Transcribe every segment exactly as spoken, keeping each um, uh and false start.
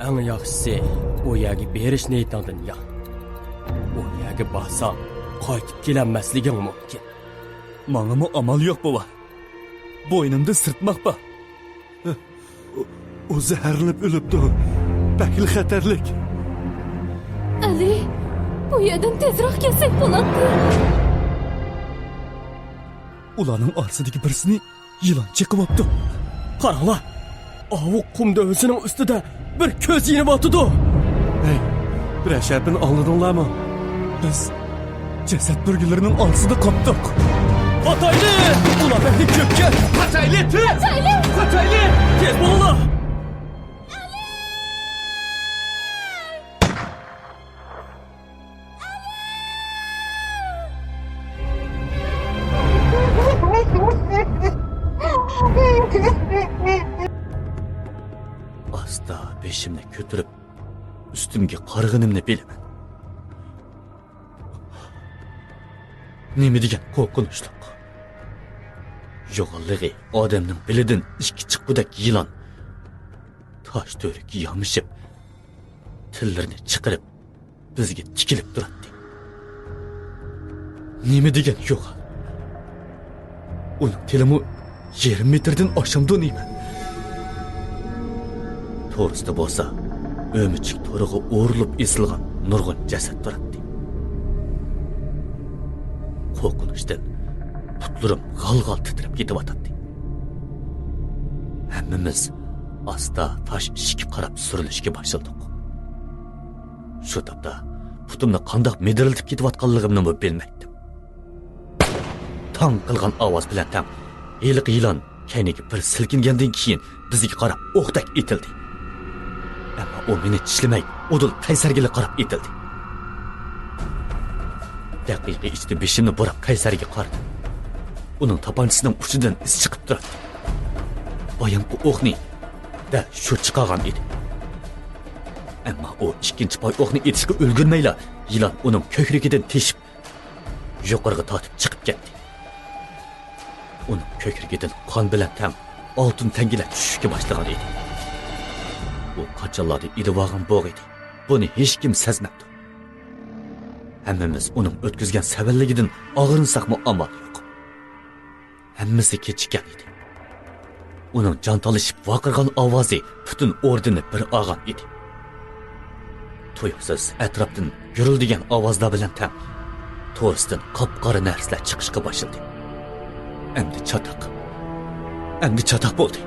ئەڭ ياخشىسى، ئۇ يەرگە بېرىش نىيىتىڭدىن يان. ئۇ يەرگە بارساڭ، قايتىپ كېلەلمەسلىكىڭ مۇمكىن. ماڭىمۇ ئامال يوق، بوۋا. بوينۇمدا سىرتماق بار. ئۇ، ئۇ زەھەرلىنىپ ئۆلۈپتۇ. بەكلا خەتەرلىك. ئەلى، بۇ يەردىن تېزراق كەتسەك بولاتتى. ئۇلارنىڭ ئارىسىدىكى بىرسىنى يىلان چېقىۋاپتۇ. قاراڭلار، ئاۋۇ قۇم دۆۋىسىنىڭ ئۈستىدە بىر كۆز يېنىۋاتىدۇ. ھەي، بىرەر شەپىنى ئاڭلىدىڭلارمۇ؟ بىز جەسەت بۈرگىلىرىنىڭ ئارىسىدا قاپتۇق. قاچايلى! ئۇلار بەكلا كۆپكەن. قاچايلى، تېز! قاچايلى! قاچايلى! تېز بولۇڭلار! ئاستا بېشىمنى كۆتۈرۈپ، ئۈستۈمگە قارىغىنىمنى بىلىمەن. نېمە دېگەن قورقۇنچلۇق! يوغانلىقى ئادەمنىڭ بېلىدىن ئىككى چىققۇدەك يىلان تاش تۈۋرۈككە يامىشىپ، تىللىرىنى چىقىرىپ، بىزگە تىكىلىپ تۇراتتى. نېمە دېگەن يوغان! ئۇنىڭ تىلىمۇ يېرىم مېتىردىن ئاشامدۇ نېمە؟ توغرىسىدا بولسا، ئۆمۈچۈك تورىغا ئورۇلۇپ ئېسىلغان نۇرغۇن جەسەت تۇراتتى. قورقۇنچتىن پۇتلىرىم غال-غال تىترەپ كېتىۋاتاتتى. ھەممىمىز ئاستا تاش ئىشىككە قاراپ سۈرۈلۈشكە باشلىدۇق. شۇ تاپتا پۇتۇمنى قانداق مىدىرلىتىپ كېتىۋاتقانلىقىمنىمۇ بىلمەيتتىم. تاڭ قىلغان ئاۋاز بىلەن تەڭ ھېلىقى يىلان كەينىگە بىر سىلكىنگەندىن كېيىن بىزگە قاراپ ئوقتەك ئېتىلدى. ئەمما ئۇ مېنى چىشلىمەي، ئۇدۇل قەيسەرگىلا قاراپ ئېتىلدى. دەقىقە ئىچىدە بېشىمنى بۇراپ قەيسەرگە قارىدىم. ئۇنىڭ تاپانچىسىنىڭ ئۇچىدىن ئىس چىقىپ تۇراتتى. بايامقى ئوقنى دەل شۇ چىقارغان ئىدى. ئەمما ئۇ ئىككىنچى پاي ئوقنى ئېتىشقا ئۈلگۈرمەيلا، يىلان ئۇنىڭ كۆكرىكىدىن تېشىپ، يۇقىرىغا تارتىپ چىقىپ كەتتى. ئۇنىڭ كۆكرىكىدىن قان بىلەن تەڭ ئالتۇن تەڭگىلەر چۈشۈشكە باشلىغان ئىدى. ئۇ قاچانلاردىن ئېلىۋالغان بوغ ئىدى. بۇنى ھېچكىم سەزمەپتۇ. ھەممىمىز ئۇنىڭ ئۆتكۈزگەن سەۋەنلىكىدىن ئاغرىنساقمۇ ئامال يوق. ھەممىسى كېچىككەن ئىدى. ئۇنىڭ جان تالىشىپ ۋارقىرىغان ئاۋازى پۈتۈن ئوردىنى بىر ئالغان ئىدى. تۇيۇقسىز ئەتراپتىن گۈرۈلدىگەن ئاۋازلار بىلەن تەڭ تورۇستىن قاپقارا نەرسىلەر چىقىشقا باشلىدى. ئەمدى چاتاق. ئەمدى چاتاق بولدى.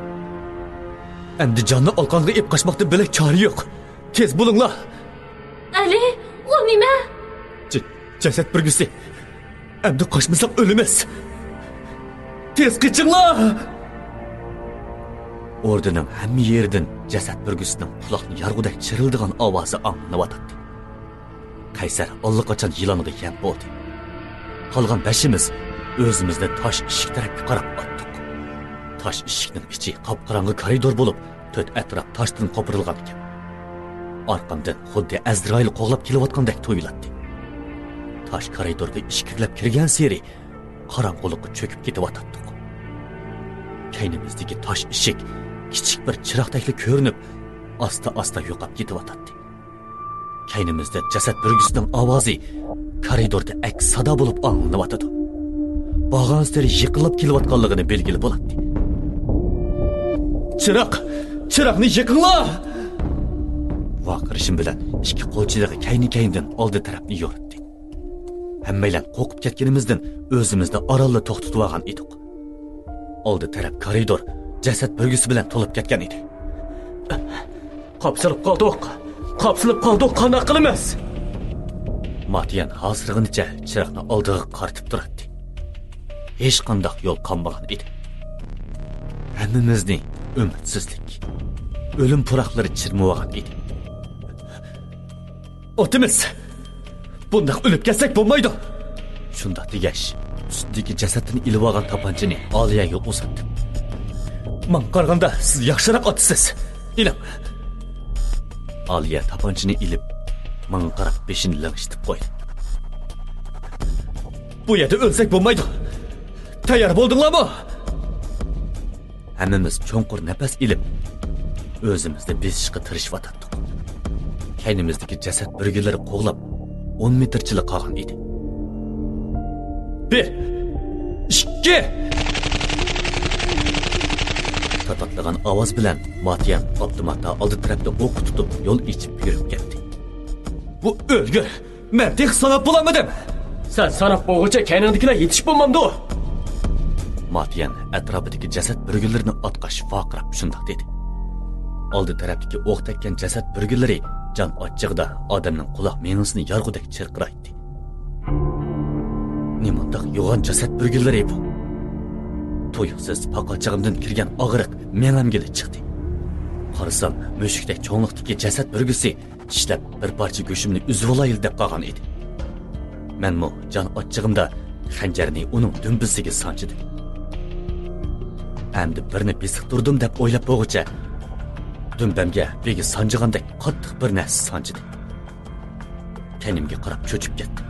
ئەمدى جاننى ئالقانغا ئېلىپ قاچماقتىن بۆلەك چارە يوق. تېز بولۇڭلار! ئەلى، ئۇ نېمە؟ ج-، جەسەت بۈرگۈسى. ئەمدى قاچمىساق ئۆلىمىز. تېز قېچىڭلار! ئوردىنىڭ ھەممە يېرىدىن جەسەت بۈرگۈسىنىڭ قۇلاقنى يارغۇدەك چىرىلدىغان ئاۋازى ئاڭلىنىۋاتاتتى. قەيسەر ئاللىقاچان يىلانغا يەم بولدى. قالغان بەشىمىز ئۆزىمىزنى تاش ئىشىك تەرەپكە قاراپ ئاتتۇق. تاش ئىشىكنىڭ ئىچى قاپقاراڭغۇ كارىدور بولۇپ، تۆت ئەتراپ تاشتىن قوپۇرۇلغان ئىكەن. ئارقامدىن خۇددى ئەزرائىل قوغلاپ كېلىۋاتقاندەك تۇيۇلاتتى. تاش كارىدورغا ئىچكىرىلەپ كىرگەنسېرى قاراڭغۇلۇققا چۆكۈپ كېتىۋاتاتتۇق. كەينىمىزدىكى تاش ئىشىك كىچىك بىر چىراغدەكلا كۆرۈنۈپ، ئاستا-ئاستا يوقاپ كېتىۋاتاتتى. كەينىمىزدىن جەسەت بۈرگۈسىنىڭ ئاۋازى كارىدوردا ئەكس سادا بولۇپ ئاڭلىنىۋاتىدۇ. بارغانسېرى يېقىنلاپ كېلىۋاتقانلىقىنى بىلگىلى بولاتتى. «چىراغ! چىراغنى يېقىڭلار!» ۋارقىرىشىم بىلەن ئىككى قول چىرىغى كەينى-كەينىدىن ئالدى تەرەپنى يورۇتتى. ھەممەيلەن قورقۇپ كەتكىنىمىزدىن ئۆزىمىزنى ئارانلا توختىتىۋالغان ئىدۇق. ئالدى تەرەپ كارىدور جەسەت بۈرگۈسى بىلەن تولۇپ كەتكەن ئىدى. «قاپسىلىپ قالدۇق! قاپسىلىپ قالدۇق! قانداق قىلىمىز؟» ماتيەن ھاسىرىغىنىچە چىراغنى ئالدىغا قارىتىپ تۇراتتى. ھېچقانداق يول قالمىغان ئىدى. ھەممىمىزنى ئۈمىدسىزلىك، ئۆلۈم پۇراقلىرى چىرمىۋالغان ئىدى. «ئاتىمىز! بۇنداق ئۆلۈپ كەتسەك بولمايدۇ!» شۇنداق دېگەچ، ئۈستىدىكى جەسەتتىن ئېلىۋالغان تاپانچىنى ئالىيەگە ئۇزاتتىم. «ماڭا قارىغاندا سىز ياخشىراق ئاتىسىز. ئېلىڭ!» ئالىيە تاپانچىنى ئېلىپ، ماڭا قاراپ بېشىنى لىڭشىتىپ قويدى. «بۇ يەردە ئۆلسەك بولمايدۇ. تەييار بولدۇڭلارمۇ؟» ھەممىمىز چوڭقۇر نەپەس ئېلىپ، ئۆزىمىزنى بېسىشقا تىرىشىۋاتاتتۇق. كەينىمىزدىكى جەسەت بۈرگىلىرى قوغلاپ، ئون مېتىرچىلا قالغان ئىدى. بىر، ئىككى! تاتاتلىغان ئاۋاز بىلەن ماتيەن ئاپتوماتتا ئالدى تەرەپتە ئوققا تۇتۇپ يول ئېچىپ يۈرۈپ كەتتى. بۇ ئۆلگۈر! مەن تېخى ساناپ بولالمىدىم! سەن ساناپ بولغۇچە كەينىڭدىكىلەر يېتىشىپ بولمامدۇ؟ ماتيەن ئەتراپىدىكى جەسەت بۈرگىلىرىنى ئاتقاش ۋارقىراپ شۇنداق دېدى. ئالدى تەرەپتىكى ئوق تەگكەن جەسەت بۈرگىلىرى جان ئاچچىقىدا ئادەمنىڭ قۇلاق مېڭىسىنى يارغۇدەك چىرقىرايتتى. نېمانداق يوغان جەسەت بۈرگىلىرى بۇ؟ تۇيۇقسىز پاقاچىقىمدىن كىرگەن ئاغرىق مېڭەمگىلا چىقتى. قارىسام، مۈشۈكتەك چوڭلۇقتىكى جەسەت بۈرگىسى چىشلەپ، بىر پارچە گۆشۈمنى ئۈزۈۋالايلى دەپ قالغان ئىدى. مەنمۇ جان ئاچچىقىمدا خەنجەرنى ئۇنىڭ دۈمبىسىگە سانجىدىم. ئەمدى بىرنى بېسىقتۇردۇم دەپ ئويلاپ بولغۇچە، دۈمبەمگە بېگى سانجىغاندەك قاتتىق بىر نەرسە سانجىدى. كەينىمگە قاراپ چۆچۈپ كەتتىم.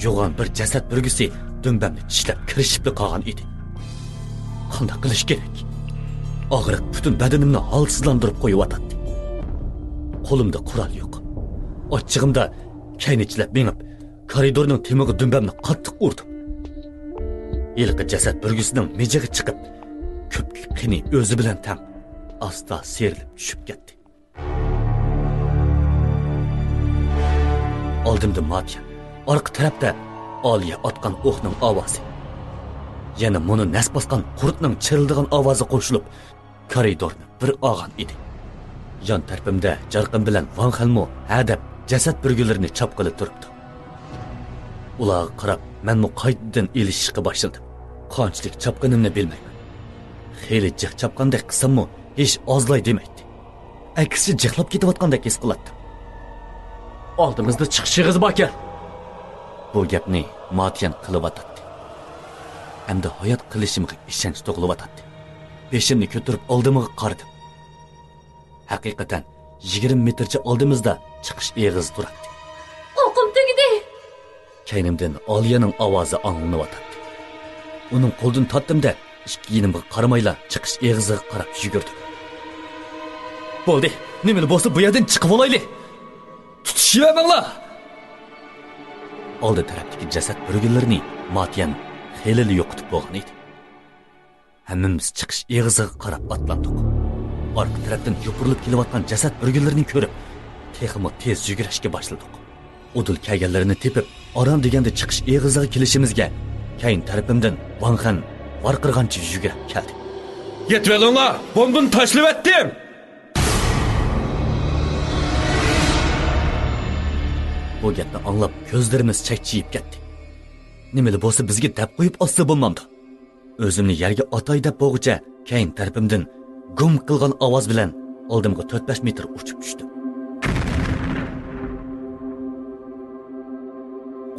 يوغان بىر جەسەت بۈرگىسى دۈمبەمنى چىشلەپ كىرىشىپلا قالغان ئىدى. قانداق قىلىش كېرەك؟ ئاغرىق پۈتۈن بەدىنىمنى ھالسىزلاندۇرۇپ قويۇۋاتاتتى. قولۇمدا قورال يوق. ئاچچىقىمدا كەينىچىلەپ مېڭىپ، كارىدورنىڭ تېمىغا دۈمبەمنى قاتتىق ئۇردۇم. ھېلىقى جەسەت بۈرگىسىنىڭ مىجىقى چىقىپ، كۆپۈكلۈك قېنى ئۆزى بىلەن تەڭ ئاستا سىيرىلىپ چۈشۈپ كەتتى. ئالدىمدا ماتيەن، ئارقا تەرەپتە ئالىيە ئاتقان ئوقنىڭ ئاۋازى. يەنە مۇنۇ نەس باسقان قۇرتنىڭ چىرىلدىغان ئاۋازى قوشۇلۇپ، كارىدورنى بىر ئالغان ئىدى. يان تەرىپىمدە جارقىن بىلەن ۋاڭ خەنمۇ ھە دەپ جەسەت بۈرگىلىرىنى چاپقىلى تۇرۇپتۇ. ئۇلارغا قاراپ مەنمۇ قايتىدىن ئېلىشىشقا باشلىدىم. قانچىلىك چاپقىنىمنى بىلمەيمەن. خېلى جىق چاپقاندەك قىلساممۇ ھېچ ئازلاي دېمەيتتى. ئەكسىچە جىقلاپ كېتىۋاتقاندەك ھېس قىلاتتىم. ئالدىمىزدا چىقىش ئېغىزى باركەن. بۇ گەپنى ماتيەن قىلىۋاتاتتى. ئەمدى ھايات قېلىشىمغا ئىشەنچ تۇغۇلۇۋاتاتتى. بېشىمنى كۆتۈرۈپ ئالدىمغا قارىدىم. ھەقىقەتەن، يىگىرمە مېتىرچە ئالدىمىزدا چىقىش ئېغىزى تۇراتتى. ئوقۇم تۈگىدى! كەينىمدىن ئالىيەنىڭ ئاۋازى ئاڭلىنىۋاتاتتى. ئۇنىڭ قولىدىن تارتتىم-دە، ئىككى يېنىمغا قارىمايلا چىقىش ئېغىزىغا قاراپ يۈگۈردۈم. بولدى، نېمىلا بولسا بۇ يەردىن چىقىۋالايلى! تۇتىشىۋەرمەڭلار! ئالدى تەرەپتىكى جەسەت بۈرگىلىرىنى ماتيەن خېلىلا يوقىتىپ بولغان ئىدى. ھەممىمىز چىقىش ئېغىزىغا قاراپ ئاتلاندۇق. ئارقا تەرەپتىن يوپۇرۇلۇپ كېلىۋاتقان جەسەت بۈرگىلىرىنى كۆرۈپ، تېخىمۇ تېز يۈگۈرۈشكە باشلىدۇق. ئۇدۇل كەلگەنلىرىنى تېپىپ، ئاران دېگەندە چىقىش ئېغىزىغا كېلىشىمىزگە، كەينى تەرىپىمدىن ۋاڭ خەن ۋارقىرىغانچە يۈگۈرۈپ كەلدى. يېتىۋېلىڭلار، بومبىنى تاشلىۋەتتىم! بۇ گەپنى ئاڭلاپ، كۆزلىرىمىز چەكچىيىپ كەتتى. نېمىلا بولسا بىزگە دەپ قويۇپ ئاتسا بولمامدۇ؟ ئۆزۈمنى يەرگە ئاتاي دەپ بولغۇچە، كەينى تەرىپىمدىن گۇم قىلغان ئاۋاز بىلەن ئالدىمغا تۆت-بەش مېتىر ئۇچۇپ چۈشتۈم.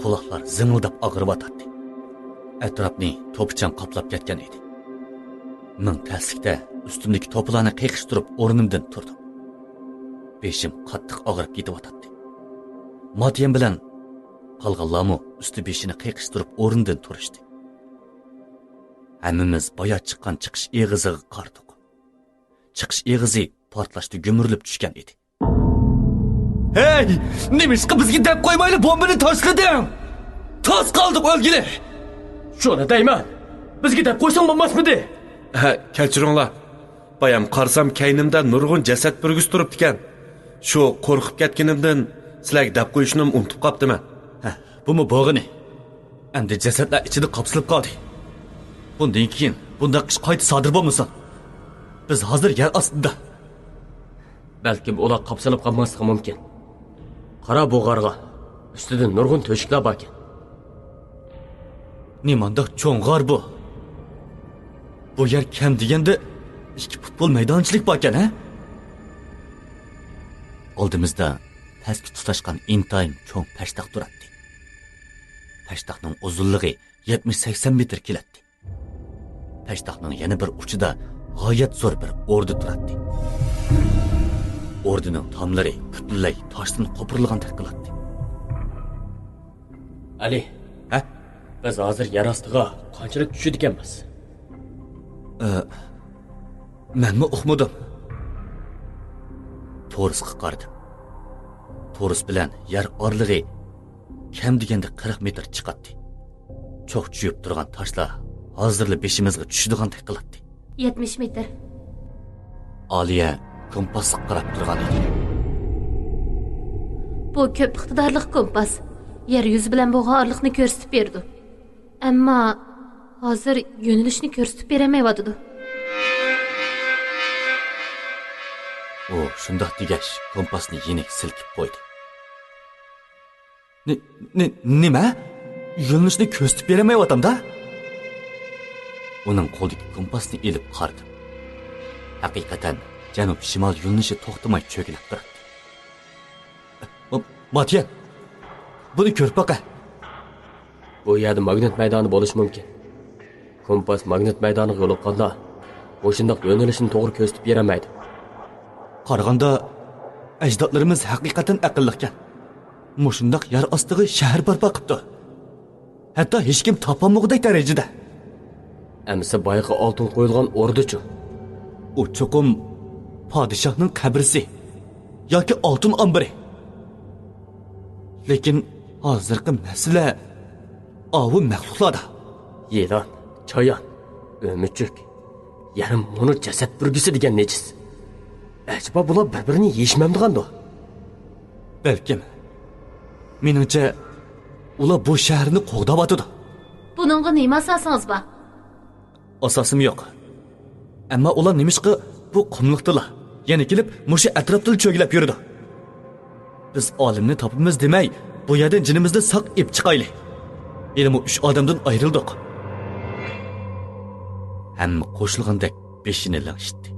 قۇلاقلار زىڭىلداپ ئاغرىۋاتاتتى. ئەتراپنى توپا-چاڭ قاپلاپ كەتكەن ئىدى. مىڭ تەسلىكتە ئۈستۈمدىكى توپىلارنى قېقىشتۇرۇپ ئورنۇمدىن تۇردۇم. بېشىم قاتتىق ئاغرىپ كېتىۋاتاتتى. ماتيەن بىلەن قالغانلارمۇ ئۈستى بېشىنى قېقىشتۇرۇپ ئورنىدىن تۇرۇشتى. ھەممىمىز بايا چىققان چىقىش ئېغىزىغا قارىدۇق. چىقىش ئېغىزى پارتلاشتا گۈمۈرۈلۈپ چۈشكەن ئىدى. ھەي! نېمىشقا بىزگە دەپ قويمايلا بومبىنى تاشلىدىڭ؟ تاس قالدۇق ئۆلگىلى! شۇنى دەيمەن! بىزگە دەپ قويساڭ بولماسمىدى؟ ھە، كەچۈرۈڭلار. بايام قارىسام، كەينىمدە نۇرغۇن جەسەت بۈرگىسى تۇرۇپتىكەن. شۇ قورقۇپ كەتكىنىمدىن سىلەرگە دەپ قويۇشنىمۇ ئۇنتۇپ قاپتىمەن. ھە، بۇمۇ بولغىنى. ئەمدى جەسەتلەر ئىچىدە قاپسىلىپ قالدى. بۇندىن كېيىن بۇنداق ئىش قايتا سادىر بولمىسۇن. بىز ھازىر يەر ئاستىدا. بەلكىم ئۇلار قاپسىلىپ قالماسلىقى مۇمكىن. قارا بۇ غارغا. ئۈستىدە نۇرغۇن تۆشۈكلەر باركەن. نېمانداق چوڭ غار بۇ؟ بۇ يەر كەم دېگەندە ئىككى پۇتبول مەيدانچىلىك باركەن، ھە؟ ئالدىمىزدا پەسكە تۇتاشقان ئىنتايىن چوڭ پەشتاق تۇراتتى. پەشتاقنىڭ ئۇزۇنلۇقى يەتمىش سەكسەن مېتىر كېلەتتى. پەشتاقنىڭ يەنە بىر ئۇچىدا غايەت زور بىر ئوردە تۇراتتى. ئوردىنىڭ تاملىرى پۈتۈنلەي تاشتىن قوپۇرۇلغاندەك قىلاتتى. ئەلى. ھە؟ بىز ھازىر يەر ئاستىغا قانچىلىك چۈشىدىكەنمىز؟ ئە، مەنمۇ ئۇقمىدىم. تورۇسقا قارىدىم. تورۇس بىلەن يەر ئارىلىقى كەم دېگەندە قىرىق مېتىر چىقاتتى. چوخ چۆيۈپ تۇرغان تاشلار ھازىرلا بېشىمىزغا چۈشىدىغاندەك قىلاتتى. يەتمىش مېتىر. ئالىيە كومپاسقا قاراپ تۇرغان ئىدى. بۇ كۆپ ئىقتىدارلىق كومپاس. يەر يۈزى بىلەن بولغان ئارىلىقنى كۆرسىتىپ بېرىدۇ. ئەمما ھازىر يۆنىلىشنى كۆرسىتىپ بېرەلمەيۋاتىدۇ. ئۇ شۇنداق دېگەچ، كومپاسنى يېنىك سىلكىپ قويدى. نى-، نى-، نېمە؟ يۆنىلىشنى كۆرسىتىپ بېرەلمەيۋاتامدا؟ ئۇنىڭ قولىدىكى كومپاسنى ئېلىپ قارىدىم. ھەقىقەتەن جەنۇب-شىمال يۆنىلىشى توختىماي چۆگىلەپ تۇراتتى. ما-، ماتيەن، بۇنى كۆرۈپ باقە. بۇ يەردە ماگنىت مەيدانى بولۇشى مۇمكىن. كومپاس ماگنىت مەيدانىغا يولۇققاندا، مۇشۇنداق يۆنىلىشنى توغرا كۆرسىتىپ بېرەلمەيدۇ. قارىغاندا، ئەجدادلىرىمىز ھەقىقەتەن ئەقىللىقكەن. مۇشۇنداق يەر ئاستىغا شەھەر بەرپا قىپتۇ. ھەتتا ھېچكىم تاپالمىغۇدەك دەرىجىدە. ئەمىسە بايىقى ئالتۇن قويۇلغان ئوردىچۇ؟ ئۇ چوقۇم پادىشاھنىڭ قەبرىسى ياكى ئالتۇن ئامبىرى. لېكىن ھازىرقى مەسىلە ئاۋۇ مەخلۇقلاردا. يىلان، چايان، ئۆمۈچۈك، يەنە مۇنۇ جەسەت بۈرگىسى دېگەن نىجىس. ئەجەبا بۇلار بىر-بىرىنى يېيىشمەمدىغاندۇ؟ بەلكىم. مېنىڭچە، ئۇلار بۇ شەھەرنى قوغداۋاتىدۇ. بۇنىڭغا نېمە ئاساسىڭىز بار؟ ئاساسىم يوق. ئەمما ئۇلار نېمىشقا بۇ قۇملۇقتىلا، يەنە كېلىپ مۇشۇ ئەتراپتىلا چۆگىلەپ يۈرىدۇ؟ بىز ئالىمنى تاپىمىز دېمەي، بۇ يەردىن جېنىمىزنى ساق ئېلىپ چىقايلى. ھېلىمۇ ئۈچ ئادەمدىن ئايرىلدۇق. ھەممە قوشۇلغاندەك بېشىنى لىڭشىتتى.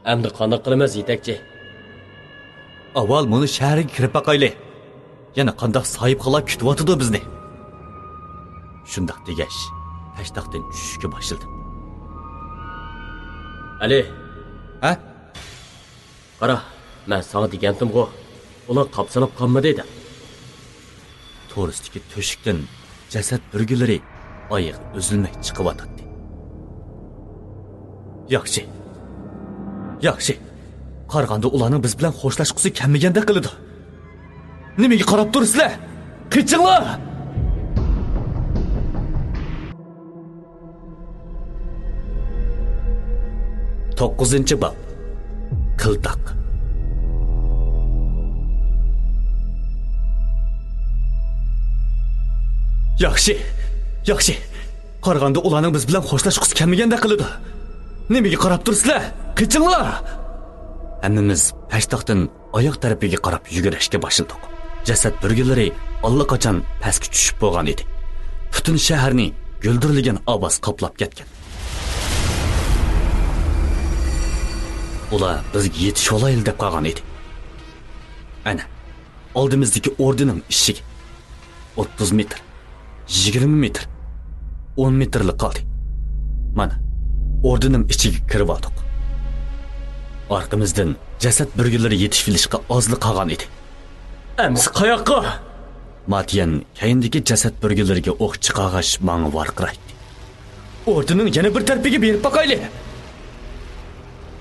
ئەمدى قانداق قىلىمىز، يېتەكچى؟ ئاۋۋال مۇنۇ شەھەرگە كىرىپ باقايلى. يەنە قانداق ساھىبخانلار كۈتۈۋاتىدۇ بىزنى؟ شۇنداق دېگەچ، پەشتاقتىن چۈشۈشكە باشلىدىم. ئەلى! ھە؟ قارا، مەن ساڭا دېگەنتىمغۇ، ئۇلار قاپسىلاپ قالمىدى دەپ. تورۇستىكى تۆشۈكتىن جەسەت بۈرگىلىرى ئايىغى ئۈزۈلمەي چىقىۋاتاتتى. ياخشى. ياخشى. قارىغاندا ئۇلارنىڭ بىز بىلەن خوشلاشقۇسى كەلمىگەندەك قىلىدۇ. نېمىگە قاراپ تۇرىسىلەر؟ قېچىڭلار! توققۇزىنچى باب. قىلتاق. ياخشى، ياخشى. قارىغاندا ئۇلارنىڭ بىز بىلەن خوشلاشقۇسى كەلمىگەندەك قىلىدۇ. نېمىگە قاراپ تۇرىسىلەر؟ قېچىڭلار! ھەممىمىز پەشتاقتىن ئاياغ تەرىپىگە قاراپ يۈگۈرۈشكە باشلىدۇق. جەسەت بۈرگىلىرى ئاللىقاچان پەسكە چۈشۈپ بولغان ئىدى. پۈتۈن شەھەرنى گۈلدۈرلىگەن ئاۋاز قاپلاپ كەتكەن. ئۇلار بىزگە يېتىشىۋالايلى دەپ قالغان ئىدى. ئەنە، ئالدىمىزدىكى ئوردىنىڭ ئىشىكى. ئوتتۇز مېتىر، يىگىرمە مېتىر، ئون مېتىرلا قالدى. مانا، ئوردىنىڭ ئىچىگە كىرىۋالدۇق. ئارقىمىزدىن جەسەت بۈرگىلىرى يېتىشىۋېلىشقا ئازلا قالغان ئىدى. ئەمىسە قاياققا؟ ماتيەن كەينىدىكى جەسەت بۈرگىلىرىگە ئوق چىقارغاچ ماڭا ۋارقىرايتتى. ئوردىنىڭ يەنە بىر تەرىپىگە بېرىپ باقايلى.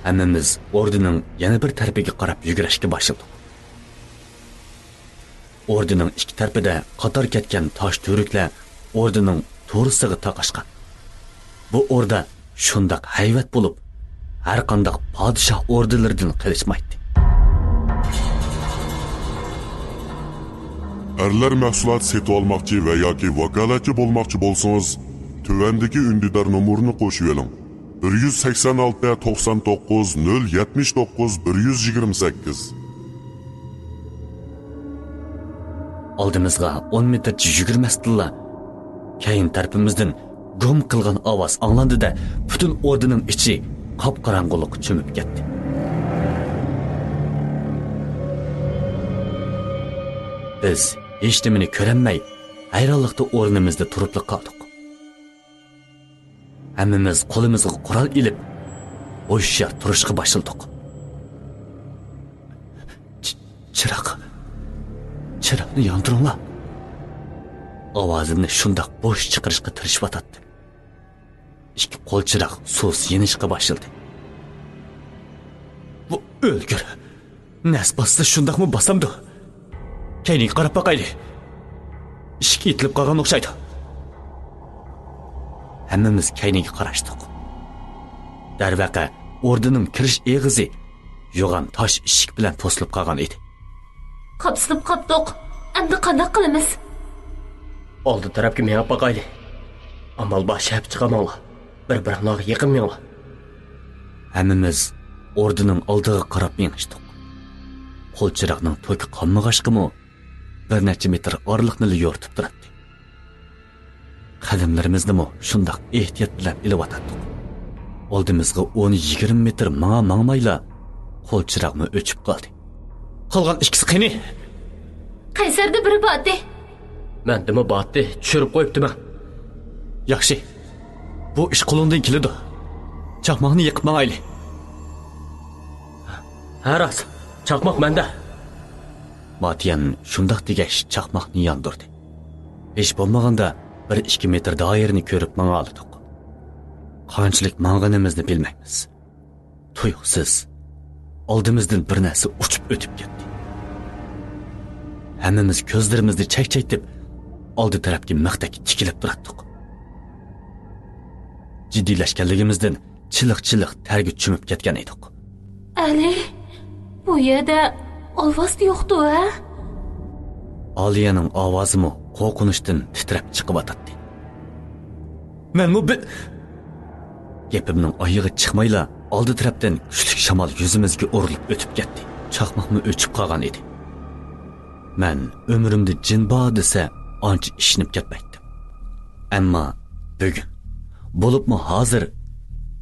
ھەممىمىز ئوردىنىڭ يەنە بىر تەرىپىگە قاراپ يۈگۈرۈشكە باشلىدۇق. ئوردىنىڭ ئىككى تەرىپىدە قاتار كەتكەن تاش تۈۋرۈكلەر ئوردىنىڭ تورۇسىغا تاقاشقان. بۇ ئوردا شۇنداق ھەيۋەت بولۇپ، ھەرقانداق پادىشاھ ئوردىلىرىدىن قېلىشمايتتى. ئەرلەر مەھسۇلات سېتىۋالماقچى ۋە ياكى ۋاكالەتچى بولماقچى بولسىڭىز، تۆۋەندىكى ئۈندىدار نومۇرنى قوشۇۋېلىڭ. بىر يۈز سەكسەن ئالتە، توقسان توققۇز، نۆل يەتمىش توققۇز، بىر يۈز يىگىرمە سەككىز. ئالدىمىزغا ئون مېتىرچە يۈگۈرمەستىنلا، كەينى تەرىپىمىزدىن گۇم قىلغان ئاۋاز ئاڭلاندى-دە، پۈتۈن ئوردىنىڭ ئىچى قاپقاراڭغۇلۇققا چۆمۈپ كەتتى. بىز ھېچنېمىنى كۆرەلمەي، ھەيرانلىقتا ئورنىمىزدا تۇرۇپلا قالدۇق. ھەممىمىز قولىمىزغا قورال ئېلىپ، ھوشيار تۇرۇشقا باشلىدۇق. چىراغ، چىراغنى ياندۇرۇڭلار! ئاۋازىمنى شۇنداق بوش چىقىرىشقا تىرىشىۋاتاتتىم. ئىككى قول چىراغ سۇس يېنىشقا باشلىدى. بۇ ئۆلگۈر! نەس باسسا شۇنداقمۇ باسامدۇ؟ كەينىگە قاراپ باقايلى. ئىشىك ئېتىلىپ قالغان ئوخشايدۇ. ھەممىمىز كەينىگە قاراشتۇق. دەرۋەقە، ئوردىنىڭ كىرىش ئېغىزى يوغان تاش ئىشىك بىلەن توسۇلۇپ قالغان ئىدى. قاپسىلىپ قاپتۇق. ئەمدى قانداق قىلىمىز؟ ئالدى تەرەپكە مېڭىپ باقايلى. ئامال بار شەپە چىقارماڭلار. بىر-بىرىڭلارغا يېقىن مېڭىڭلار. ھەممىمىز ئوردىنىڭ ئالدىغا قاراپ مېڭىشتۇق. قول چىراغنىڭ توكى قالمىغاچقىمۇ، بىر نەچچە مېتىر ئارىلىقنىلا يورۇتۇپ تۇراتتى. قەدەملىرىمىزنىمۇ شۇنداق ئېھتىيات بىلەن ئېلىۋاتاتتۇق. ئالدىمىزغا ئون يىگىرمە مېتىر ماڭا ماڭمايلا، قول چىراغمۇ ئۆچۈپ قالدى. قالغان ئىككىسى قېنى؟ قەيسەردە بىرى باتتى. مەندىمۇ باتتى، چۈشۈرۈپ قويۇپتىمەن. ياخشى. بۇ ئىش قولۇڭدىن كېلىدۇ. چاقماقنى يېقىپ ماڭايلى. ھە، راست. چاقماق مەندە. ماتيەن شۇنداق دېگەچ، چاقماقنى ياندۇردى. ھېچ بولمىغاندا بىر ئىككى مېتىر دائىرىنى كۆرۈپ ماڭالىدۇق. قانچىلىك ماڭغىنىمىزنى بىلمەيمىز. تۇيۇقسىز ئالدىمىزدىن بىر نەرسە ئۇچۇپ ئۆتۈپ كەتتى. ھەممىمىز كۆزلىرىمىزنى چەكچەيتىپ، ئالدى تەرەپكە مىختەك تىكىلىپ تۇراتتۇق. جىددىيلەشكەنلىكىمىزدىن چىلىق-چىلىق تەرگە چۆمۈپ كەتكەن ئىدۇق. ئەلى، بۇ يەردە ئالۋاستى يوقتۇ، ھە؟ ئالىيەنىڭ ئاۋازىمۇ قورقۇنچتىن تىترەپ چىقىۋاتاتتى. مەنمۇ بى-، گېپىمنىڭ ئايىغى چىقمايلا، ئالدى تەرەپتىن كۈچلۈك شامال يۈزىمىزگە ئۇرۇلۇپ ئۆتۈپ كەتتى. چاقماقمۇ ئۆچۈپ قالغان ئىدى. مەن ئۆمرۈمدە جىن بار دېسە، ئانچە ئىشىنىپ كەتمەيتتىم. ئەمما بۈگۈن، بولۇپمۇ ھازىر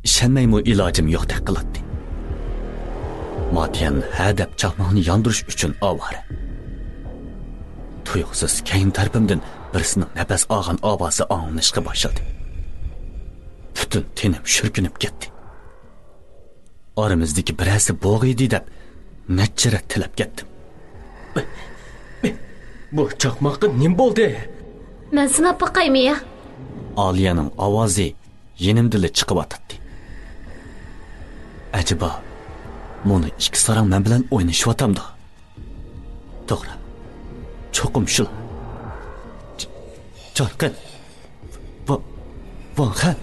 ئىشەنمەيمۇ ئىلاجىم يوقتەك قىلاتتى. ماتيەن ھە دەپ چاقماقنى ياندۇرۇش ئۈچۈن ئاۋارە. تۇيۇقسىز كەينى تەرىپىمدىن بىرسىنىڭ نەپەس ئالغان ئاۋازى ئاڭلىنىشقا باشلىدى. پۈتۈن تېنىم شۈركۈنۈپ كەتتى. ئارىمىزدىكى بىرەرسى بوغىيدى دەپ نەچچە رەت تىلەپ كەتتىم. بۇ چاقماققا نېمە بولدى؟ مەن سىناپ باقايمۇ يا؟ ئالىيەنىڭ ئاۋازى يېنىمدىلا چىقىۋاتاتتى. ئەجەبا، مۇنۇ ئىككى ساراڭ مەن بىلەن ئوينىشىۋاتامدۇ؟ توغرا. چوقۇم شۇلار. ج-، جارقىن. ۋا-، ۋاڭخەن.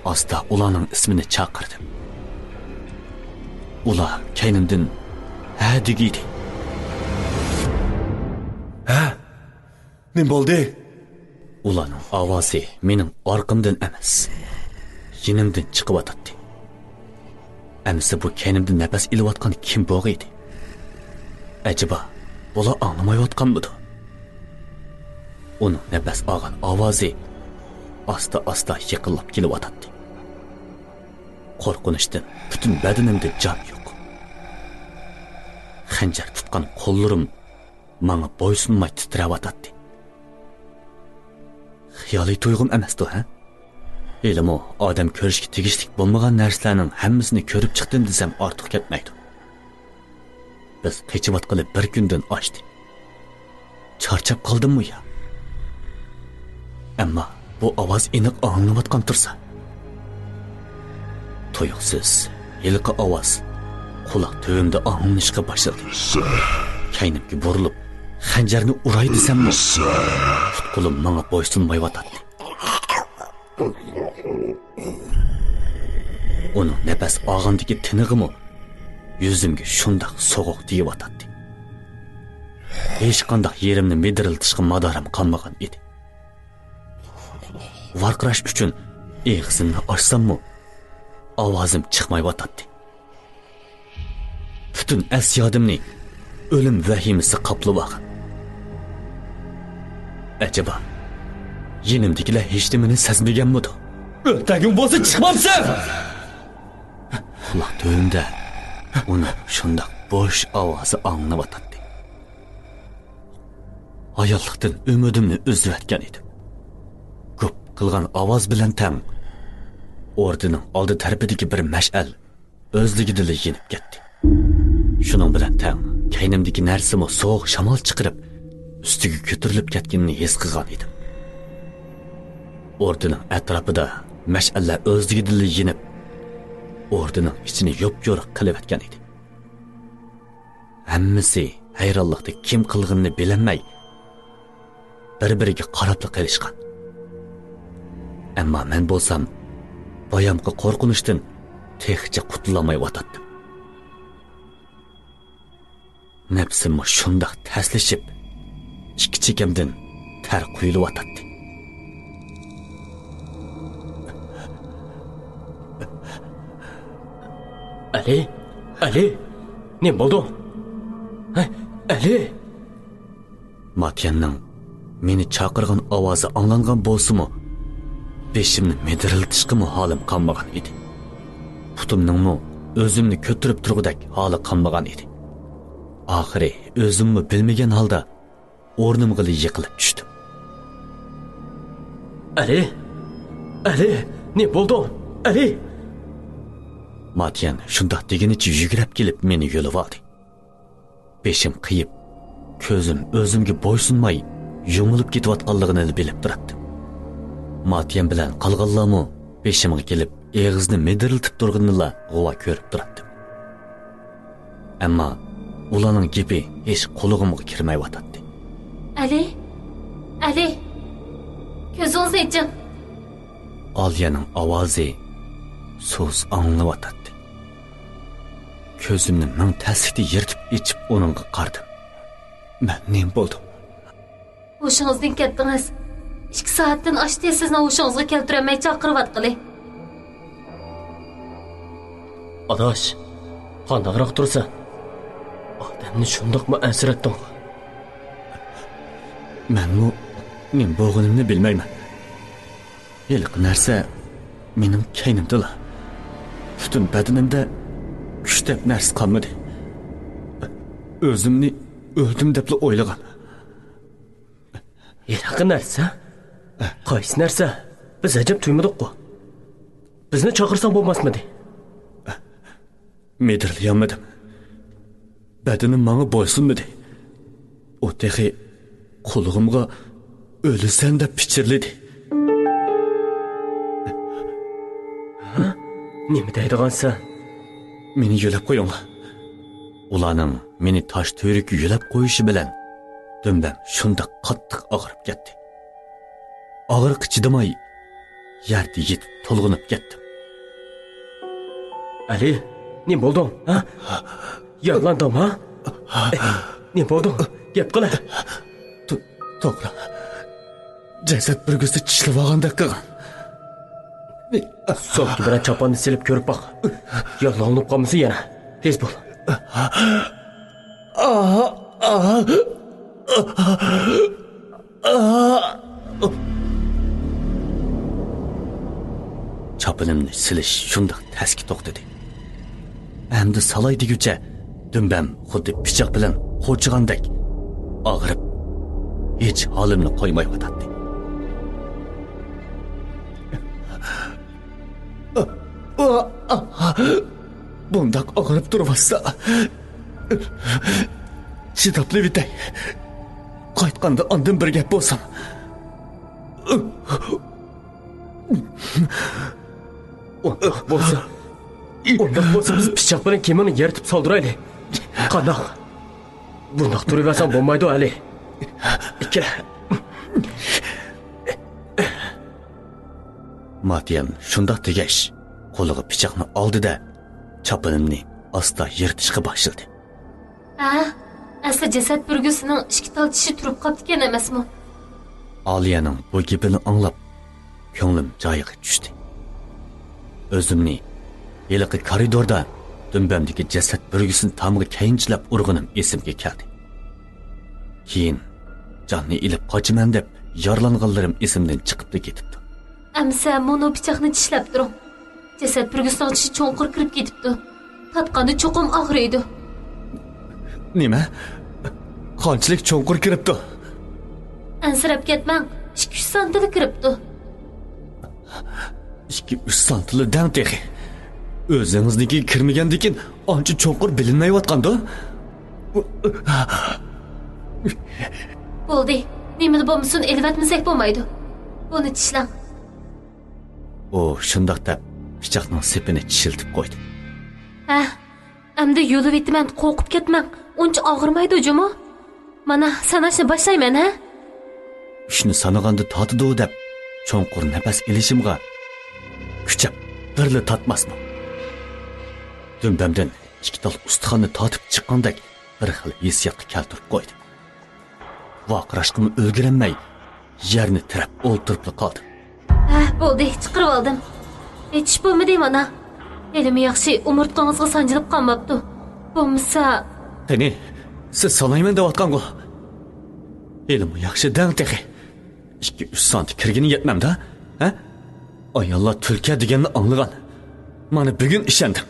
ئاستا ئۇلارنىڭ ئىسمىنى چاقىردىم. ئۇلار كەينىمدىن ھە دېگىيدى. ھە؟ نېمە بولدى؟ ئۇلارنىڭ ئاۋازى مېنىڭ ئارقامدىن ئەمەس، يېنىمدىن چىقىۋاتاتتى. ئەمىسە بۇ كەينىمدە نەپەس ئېلىۋاتقان كىم بوغىيدى؟ ئەجەبا، بۇلار ئاڭلىمايۋاتقانمىدۇ؟ ئۇنىڭ نەپەس ئالغان ئاۋازى ئاستا-ئاستا يېقىنلاپ كېلىۋاتاتتى. قورقۇنچتىن پۈتۈن بەدىنىمدە جان يوق. خەنجەر تۇتقان قوللىرىم ماڭا بويسۇنماي تىترەۋاتاتتى. خىيالىي تۇيغۇم ئەمەستۇ، ھە؟ ھېلىمۇ ئادەم كۆرۈشكە تېگىشلىك بولمىغان نەرسىلەرنىڭ ھەممىسىنى كۆرۈپ چىقتىم دېسەم ئارتۇق كەتمەيدۇ. بىز قېچىۋاتقىلى بىر كۈندىن ئاشتى. چارچاپ قالدىممۇ يا؟ ئەمما بۇ ئاۋاز ئېنىق ئاڭلىنىۋاتقان تۇرسا. تۇيۇقسىز ھېلىقى ئاۋاز قۇلاق تۈۋىمدە ئاڭلىنىشقا باشلىدى. كەينىمگە بۇرۇلۇپ، خەنجەرنى ئۇراي دېسەممۇ، پۇت-قولۇم ماڭا بويسۇنمايۋاتاتتى. ئۇنىڭ نەپەس ئالغاندىكى تىنىقىمۇ يۈزۈمگە شۇنداق سوغۇق تېگىۋاتاتتى. ھېچقانداق يېرىمنى مىدىرلىتىشقا مادارىم قالمىغان ئىدى. ۋارقىراش ئۈچۈن ئېغىزىمنى ئاچساممۇ، ئاۋازىم چىقمايۋاتاتتى. پۈتۈن ئەس-يادىمنى ئۆلۈم ۋەھىمىسى قاپلىۋالغان. ئەجەبا، يېنىمدىكىلەر ھېچنېمىنى سەزمىگەنمىدۇ؟ ئۆلتەرگۈڭ بولسا چىقمامسەن! قۇلاق تۈۋىمدە ئۇنىڭ شۇنداق بوش ئاۋازى ئاڭلىنىۋاتاتتى. ھاياتلىقتىن ئۈمىدىمنى ئۈزۈۋەتكەن ئىدىم. گۈپ قىلغان ئاۋاز بىلەن تەڭ ئوردىنىڭ ئالدى تەرىپىدىكى بىر مەشئەل ئۆزلۈكىدىنلا يېنىپ كەتتى. شۇنىڭ بىلەن تەڭ كەينىمدىكى نەرسىمۇ سوغۇق شامال چىقىرىپ، ئۈستىگە كۆتۈرۈلۈپ كەتكىنىنى ھېس قىلغان ئىدىم. ئوردىنىڭ ئەتراپىدا مەشئەللەر ئۆزلۈكىدىنلا يېنىپ، ئوردىنىڭ ئىچىنى يوپيورۇق قىلىۋەتكەن ئىدى. ھەممىسى ھەيرانلىقتا كىم قىلغىنىنى بىلەلمەي، بىر-بىرىگە قاراپلا قېلىشقان. ئەمما مەن بولسام، بايامقى قورقۇنچتىن تېخىچە قۇتۇلالمايۋاتاتتىم. نەپسىممۇ شۇنداق تەسلىشىپ، ئىككى چېكەمدىن تەر قۇيۇلۇۋاتاتتى. ئەلى، ئەلى، نېمە بولدۇڭ؟ ھە، ئەلى! ماتيەننىڭ مېنى چاقىرغان ئاۋازى ئاڭلانغان بولسىمۇ، بېشىمنى مىدىرلىتىشقىمۇ ھالىم قالمىغان ئىدى. پۇتۇمنىڭمۇ ئۆزۈمنى كۆتۈرۈپ تۇرغۇدەك ھالى قالمىغان ئىدى. ئاخىرى ئۆزۈممۇ بىلمىگەن ھالدا ئورنۇمغىلا يىقىلىپ چۈشتۈم. ئەلى! ئەلى! نېمە بولدۇڭ؟ ئەلى! ماتيەن شۇنداق دېگىنىچە يۈگۈرۈپ كېلىپ مېنى يۆلىۋالدى. بېشىم قېيىپ، كۆزۈم ئۆزۈمگە بويسۇنماي يۇمۇلۇپ كېتىۋاتقانلىقىنىلا بىلىپ تۇراتتىم. ماتيەن بىلەن قالغانلارمۇ بېشىمغا كېلىپ ئېغىزىنى مىدىرلىتىپ تۇرغىنىنىلا غۇۋا كۆرۈپ تۇراتتىم. ئەمما ئۇلارنىڭ گېپى ھېچ قۇلىقىمغا كىرمەيۋاتاتتى. ئەلى! ئەلى! كۆزىڭىزنى ئېچىڭ! ئالىيەنىڭ ئاۋازى سۇس ئاڭلىنىۋاتاتتى. كۆزۈمنى مىڭ تەسلىكتە يىرتىپ ئېچىپ ئۇنىڭغا قارىدىم. مەن نېمە بولدۇم؟ ھوشىڭىزدىن كەتتىڭىز. ئىككى سائەتتىن ئاشتى سىزنى ھوشىڭىزغا كەلتۈرەلمەي چاقىرىۋاتقىلى. ئاداش، قانداقراق تۇرىسەن؟ ئادەمنى شۇنداقمۇ ئەنسىرەتتىڭ؟ مەنمۇ نېمە بولغىنىمنى بىلمەيمەن. ھېلىقى نەرسە مېنىڭ كەينىمدىلا. پۈتۈن بەدىنىمدە كۈچ دەپ نەرسە قالمىدى. ئۆزۈمنى ئۆلدۈم دەپلا ئويلىغان. ھېلىقى نەرسە؟ قايسى نەرسە؟ بىز ئەجەب تۇيمىدۇققۇ. بىزنى چاقىرساڭ بولماسمىدى؟ مىدىرلىيالمىدىم. بەدىنىم ماڭا بويسۇنمىدى. ئۇ تېخى قۇلىقىمغا «ئۆلىسەن» دەپ پىچىرلىدى. ھە؟ نېمە دەيدىغانسەن؟ مېنى يۆلەپ قويۇڭلار. ئۇلارنىڭ مېنى تاش تۈۋرۈككە يۆلەپ قويۇشى بىلەن دۈمبەم شۇنداق قاتتىق ئاغرىپ كەتتى. ئاغرىققا چىدىماي، يەردە يېتىپ تولغىنىپ كەتتىم. ئەلى، نېمە بولدۇڭ، ھە؟ يارىلاندىڭمۇ، ھە؟ نېمە بولدۇڭ؟ گەپ قىل. تو-، توغرا. جەسەت بۈرگۈسى چىشلىۋالغاندەك قىلغان. سومكا بىلەن چاپاننى سېلىپ كۆرۈپ باق. يارىلانغۇپ قالمىسۇن يەنە. تېز بول. چاپىنىمنى سېلىش شۇنداق تەسكە توختىدى. ئەمدى سالاي دېگۈچە دۈمبەم خۇددى پىچاق بىلەن قورچىغاندەك ئاغرىپ، ھېچ ھالىمنى قويمايۋاتاتتى. بۇنداق ئاغرىپ تۇرۇۋاتسا، چىداپلىۋېتەي. قايتقاندا ئاندىن بىر گەپ بولسام. ئۇنداق بولسا، ئۇنداق بولسا بىز پىچاق بىلەن كېمىڭنى يىرتىپ سالدۇرايلى. قانداق؟ بۇنداق تۇرۇۋەرسەڭ بولمايدۇ، ئەلى. ئىككىلە. ماتيەن شۇنداق دېگەچ، قولىغا پىچاقنى ئالدى-دە، چاپىنىمنى ئاستا يىرتىشقا باشلىدى. ھە، ئەسلى جەسەت بۈرگۈسىنىڭ ئىككى تال چىشى تۇرۇپ قاپتىكەن ئەمەسمۇ؟ ئالىيەنىڭ بۇ گېپىنى ئاڭلاپ، كۆڭلۈم جايىغا چۈشتى. ئۆزۈمنى ھېلىقى كارىدوردا دۈمبەمدىكى جەسەت بۈرگۈسىنى تامغا كەينىچىلەپ ئۇرغىنىم ئېسىمگە كەلدى. كېيىن جاننى ئېلىپ قاچىمەن دەپ يارىلانغانلىرىم ئېسىمدىن چىقىپلا كېتىپتۇ. ئەمسە مۇنۇ پىچاقنى چىشلەپ تۇرۇڭ. جەسەت بۈرگۈسىنىڭ چىشى چوڭقۇر كىرىپ كېتىپتۇ. تارتقاندا چوقۇم ئاغرىيدۇ. نېمە؟ قانچىلىك چوڭقۇر كىرىپتۇ؟ ئەنسىرەپ كەتمەڭ، ئىككى-ئۈچ سانتىلا كىرىپتۇ. ئىككى-ئۈچ سانتىلا دەڭ تېخى. ئۆزىڭىزنىڭكىگە كىرمىگەندىكىن ئانچە چوڭقۇر بىلىنمەيۋاتقاندۇ؟ بولدى، نېمىلا بولمىسۇن، ئېلىۋەتمىسەك بولمايدۇ. بۇنى چىشلەڭ. ئۇ شۇنداق دەپ پىچاقنىڭ سېپىنى چىشلىتىپ قويدى. ھە، ئەمدى يۇلۇۋېتىمەن، قورقۇپ كەتمەڭ. ئۇنچە ئاغرىمايدۇ جۇمۇ. مانا، ساناشنى باشلايمەن، ھە؟ ئۈچنى سانىغاندا تارتىدۇ دەپ، چوڭقۇر نەپەس ئېلىشىمغا كۈچەپ بىرلا تارتماسمۇ؟ دۈمبەمدىن ئىككى تال ئۇستىخاننى تارتىپ چىققاندەك بىر خىل ھېسسىياتقا كەلتۈرۈپ قويدى. ۋارقىراشقىمۇ ئۈلگۈرەلمەي، يەرنى تىرەپ ئولتۇرۇپلا قالدىم. ھە، بولدى، چىقىرىۋالدىم. ھېچ ئىش بولمىدى مانا. ھېلىمۇ ياخشى، ئومۇرتقىڭىزغا سانجىلىپ قالماپتۇ. بولمىسا. قېنى، سىز سانايمەن دەۋاتقانغۇ؟ ھېلىمۇ ياخشى دەڭ تېخى. ئىككى، ئۈچ سانتى كىرگىنى يەتمەمدۇ، ھە؟ ئاياللار تۈلكە دېگەننى ئاڭلىغان. مانا بۈگۈن ئىشەندىم.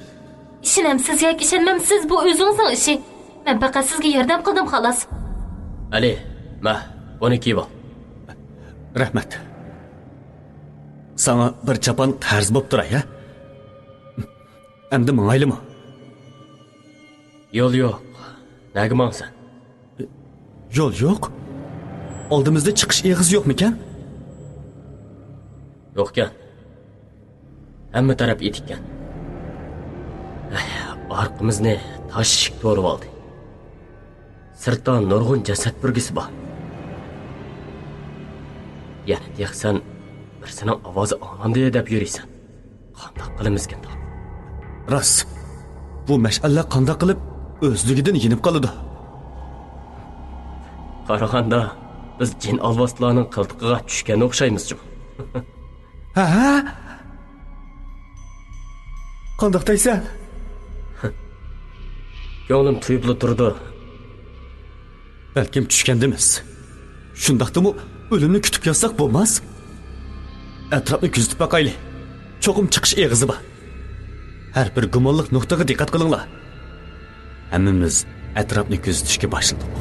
ئىشىنەمسىز ياكى ئىشەنمەمسىز، بۇ ئۆزىڭىزنىڭ ئىشى. مەن پەقەت سىزگە ياردەم قىلدىم، خالاس. ئەلى، مە، بۇنى كىيىۋال. رەھمەت. ساڭا بىر چاپان قەرز بوپ تۇراي، ھە؟ ئەمدى ماڭايلىمۇ؟ يول يوق. نەگە ماڭىسەن؟ يول يوق؟ ئالدىمىزدا چىقىش ئېغىزى يوقمىكەن؟ يوقكەن. ھەممە تەرەپ ئېتىككەن. ئەي، ئارقىمىزنى تاش ئىشىك تورىۋالدى. سىرتتا نۇرغۇن جەسەت بۈرگىسى بار. يەنە تېخى سەن بىرسىنىڭ ئاۋازى ئاڭلاندى دەپ يۈرىسەن. قانداق قىلىمىزكىن؟ راست. بۇ مەشئەللەر قانداق قىلىپ ئۆزلۈكىدىن يېنىپ قالىدۇ؟ قارىغاندا، بىز جىن ئالۋاستىلارنىڭ قىلتىقىغا چۈشكەن ئوخشايمىز جۇمۇ. ھە؟ قانداق دەيسەن؟ كۆڭلۈم تۇيۇپلا تۇرىدۇ. بەلكىم چۈشكەندىمىز. شۇنداقتىمۇ ئۆلۈمنى كۈتۈپ ياتساق بولماس. ئەتراپنى كۆزىتىپ باقايلى. چوقۇم چىقىش ئېغىزى بار. ھەر بىر گۇمانلىق نۇقتىغا دىققەت قىلىڭلار. ھەممىمىز ئەتراپنى كۆزىتىشكە باشلىدۇق.